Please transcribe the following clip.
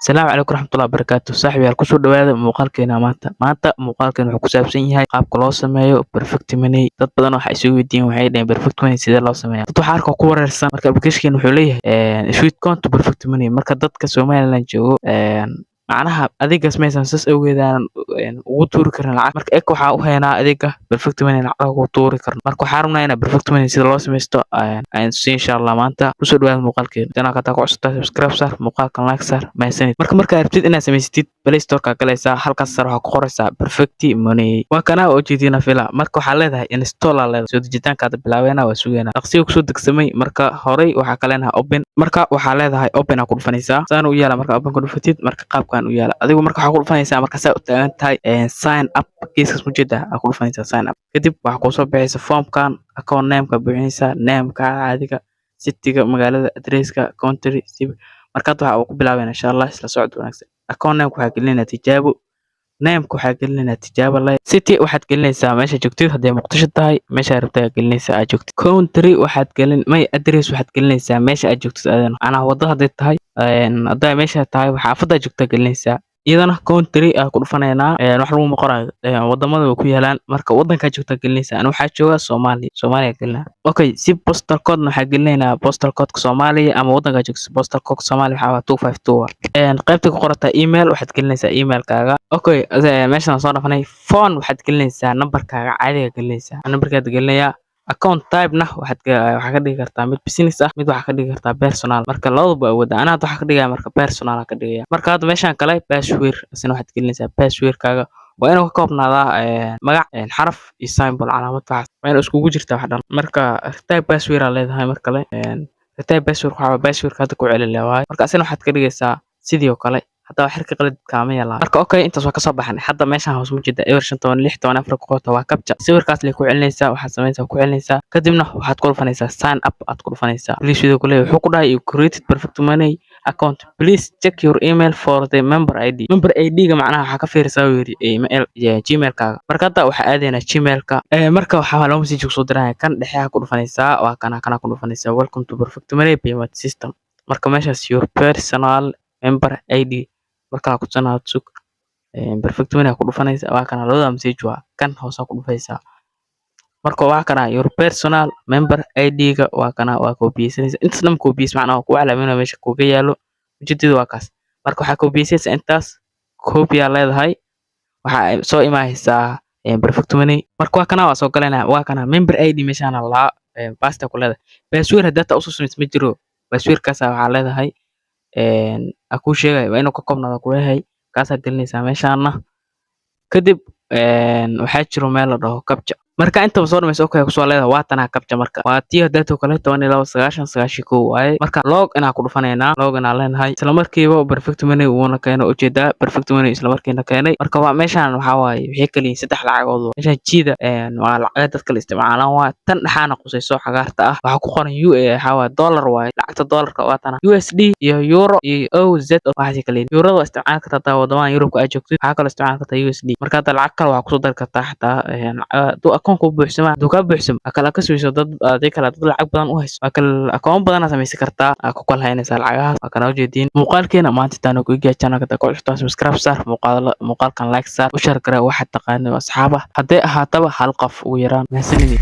Asalaamu calaykum waraxmatullahi wabarakaatu. Saaxiibayaal, kusoo dhawaada muuqaalkeena maanta. Maanta muuqaalkeena wuxuu ku saabsan yahay qaabka loo sameeyo Perfect Money. Dad badan waxa isugu weydiiyeen, waxay dhaheen: "Perfect Money sidee loo sameeyaa?" Dad waxaa arkaa ku wareersan. Marka application wuxuu leeyahay Sweatcoin to Perfect Money. Marka dadka Somaliland joogo, macnaha adeegaas maysan saas awgeed aanan ugu tuuri karin lacag. Marka ek waxaa u haynaa adeega Perfect Money lacag ugu tuuri karno. Marka waxaa rabnaa inaa Perfect Money sida loo sameysto aan tusiyo, insha Allah. Maanta kusoo dhawaada muuqaalkeena. Channelka hadaa ku cusubtahay, subscribe saar, muuqaalkan like saar. Mahadsanid. Marka markaa rabtid inaad samaysatid, Play Store-ka galaysaa. Halkaas sare waxaa ku qoraysaa Perfect Money. Waa kana oo ujeedina fila. Marka waxaa leedahay install aa leedahay. Soo dejitaanka hadda bilaabeena, waa sugeynaa. Dhaqsiga kusoo degsamay. Marka horey waxaa ka leenahay open. Marka waxaa leedahay open aa ku dhufanaysaa. Saan u yaala. Marka open ku dhufatid, marka qaabkan u yaala adigu. Marka waxaa ku dhufanaysaa, marka saa u taagan tahay, sign up. Geeskaas mujeeda aa ku dhufanaysaa, sign up. Kadib waxaa kusoo bixaysa formkan. Account name-ka buuxinaysaa, name-ka caadiga, city-ga magaalada, address-ka, country. Marka hadda waxa uu ku bilaabayna, insha Allah, isla socod wanaagsan. Account name waxaa gelinaynaa Tijaabo. Name-ka waxaa gelinaynaa Tijaabo le. City waxaad gelinaysaa meesha joogtid. Hadday Muqdisho tahay, meesha rabtay aad gelinaysaa aad joogtid. Country waxaad gelin may, address waxaad gelinaysaa meesha aad joogtid adana, macnaha wadada hadday tahay, hadday meesha tahay, xaafadda aad joogtaa gelinaysaa iyadana. Country aa ku dhufanaynaa, wax lagu qorayo wadamada way ku yaalaan. Marka wadankaa joogtaa gelinaysaa. Ani waxaa joogaa Soomaaliya, Soomaaliya gelinaa. Okay, si postal code waxaa gelinaynaa postal codeka Soomaaliya ama wadankaa joogto. Postal code Soomaaliya waxaa waa 252. Qaybta ku qorataa email, waxaad gelinaysaa emailkaaga. Okay, meeshaan soo dhafanay. Phone waxaad gelinaysaa nambarkaaga caadiga gelinaysaa. Nambarkaad gelinayaa. Account type-na waxaad waxaa ka dhigi kartaa mid business ah, mid waxaa ka dhigi kartaa personal. Marka labadaba awooda. Ana hadda waxaa ka dhigaya, marka personal ka dhigaya. Marka hadda meeshaan kale password isna waxaad gelinaysaa passwordkaaga. Waa inuu ka koobnaadaa magac, xaraf iyo symbol, calaamad. Waxaas waa inuu iskugu jirtaa wax dhan. Marka retype password aa leedahay. Mar kale retype password waxaa waaye passwordka hadda ku celin leh waaye. Marka asina waxaad ka dhigaysaa sidii oo kale. Hadda wax xirka qalad kaama yeelaa. Marka okay, intaas waa kasoo baxnay. Hadda meeshan hoos ma jeeda 0 5 10 6 14 ku qorta? Waa captcha. Sawirkaas lay ku celinaysaa. Waxaad samaynaysaa ku celinaysaa, kadibna waxaad ku dhufanaysaa sign up aad ku dhufanaysaa. Please video kule wuxuu ku dhahay: "You created Perfect Money account. Please check your email for the member ID." Member ID ga macnaha waxaa ka fiirisaa, uu yidhi, email Gmailkaaga. Marka hadda waxaa aadaynaa Gmailka. Marka waxaa laba message kusoo diraya. Kan dhexe ku dhufanaysaa, waa kana. Kana ku dhufanaysaa, "Welcome to Perfect Money payment system." Marka meeshaas "your personal member ID" markaa ku tusanaad. Sug, Perfect Money ku dhufanaysaa. Waa kana, labada message waa kan hoose ku dhufaysaa. Marka waa kana your personal member ID-ga, waa kana, waa koobiyeysanaysa. Intaas dhan koobiyeysa, macnaha waa kugu calaaminaya meesha kuga yaalo. Ujeedada waa kaas. Marka waxaa koobiyeysanaysaa intaas, copy aa leedahay. Waxaa soo imaanaysaa Perfect Money. Marka waa kana, waa soo galanaya. Waa kana member ID meeshaan laa paste ku leedahay. Password haddaa taa usoo samaysa ma jiro. Passwordkaasa waxaa leedahay aa kuu sheegaya waa inuu ka koobnaado kuleeyahay. Kaasaa gelinaysaa meeshaana. Kadib waxaa jiro meel la dhaho captcha. Marka intaba soo dhamayso, okay kusoo leedahay. Waa tanaa captcha. Marka waa tii hadaatoo kale, 12 90 91 waaye. Marka log in aa ku dhufanaynaa, log in aa leenahay. Isla markiiba Perfect Money wuuna keeno. Ujeedaa, Perfect Money isla markiina keenay. Marka waa meeshaan waxaa waaye waxay kala yihiin saddex lacagood. Meeshaan jiida waa lacaga dadka la isticmaalaan. Waa tan dhexaana qusayso cagaarta ah. Waxaa ku qoran U A, waxaa waaye dollar waaye, lacagta dollarka waa tana. USD iyo euro iyo OZ waxaasay kala yihiin. Eurada waa isticmaali kartaa hadaa wadamaha Yurubka aad joogtid. Waxaa kaloo isticmaali kartaa USD. Marka hadda lacag kale waxaa kusoo dari kartaa xataa hadduu akoon kuu buuxsama, hadduu kaa buuxsamo, aa kala kasmayso dad adii kale, dad lacag badan u hayso, waa kala akoon badan aa samaysan kartaa, aa ku kala haynaysaa lacagahaas. Waa kana ujeediin. Muuqaalkeena maanta intaan ku eegaya. Channelka ku cusubtaa, subscribe saar, muuqaalkan like saar, u share garee waxaad taqaano asxaab ah, hadday ahaataba hal qof ugu yaraan. Mahadsanidin.